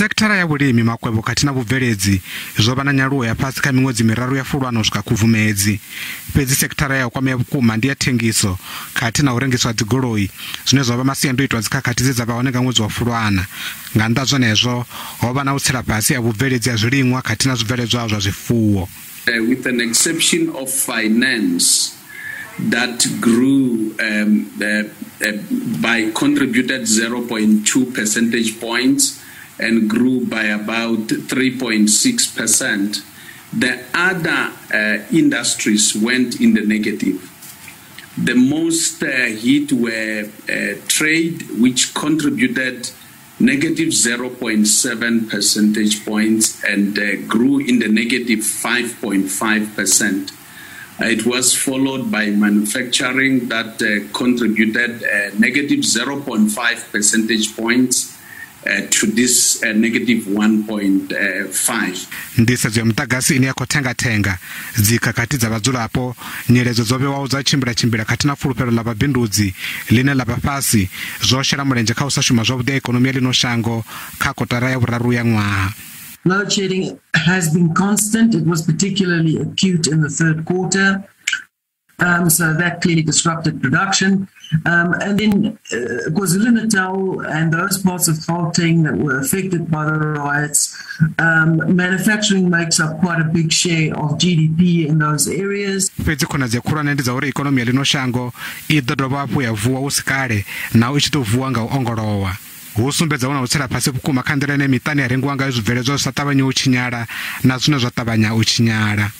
Sekithara ya vhulimi, makwevho khathihi na vhubveledzi zwo vha na nyaluwo ya fhasi kha miṅwedzi miraru ya Fulwana u swika Khubvumedzi. Fhedzi sekithara ya u kwamea vhukuma ndi ya thengiso khathihi na u rengiswa ha dzigoloi, zwine zwa vha masiandoitwa a dzikhakhathi dze dza vha hone nga ṅwedzi wa Fulwana. Nga nnḓa ha zwenezwo, ho vha na u tsela fhasi ha vhubveledzi ha zwiliṅwa khathihi na zwibveledzwa zwa zwifuwo. With an exception of finance that grew by contributed 0.2 percentage points and grew by about 3.6%, the other industries went in the negative. The most hit were trade, which contributed negative 0.7 percentage points and grew in the negative 5.5%. It was followed by manufacturing that contributed negative 0.5 percentage points to this negative 1.5. Nḓisedzo ya muḓagasi ine ya khou thengathenga, dzikhakhathi dza vhadzulapo, nyiledzo dzo vhewaho dza tshimbilatshimbila khathihi na fulufhelo ḽa vhabindudzi ḽine ḽa vha fhasi zwo shela mulenzhe kha u sa shuma zwavhuḓi ha ikonomi ya ḽino shango kha kotara ya vhuraru ya ṅwaha. Load shedding has been constant. It was particularly acute in the third quarter. So that clearly disrupted production. And then KwaZulu-Natal and those parts of Gauteng that were affected by the riots, manufacturing makes up quite a big share of GDP in those areas. Fhedzi khonadzeo khulwane ndi dza uri ikonomi ya ḽino shango i ḓo dovha hafhu ya vuwa hu si kale naho i tshi ḓo vuwa nga u ongolowa. Hu sumbedza hu na u tsela fhasi vhukuma kha nḓila ine miṱani ya rengiwa ngayo zwibveledzwa zwi sa ṱavhanyi u tshinyala na zwine zwa ṱavhanya u tshinyala.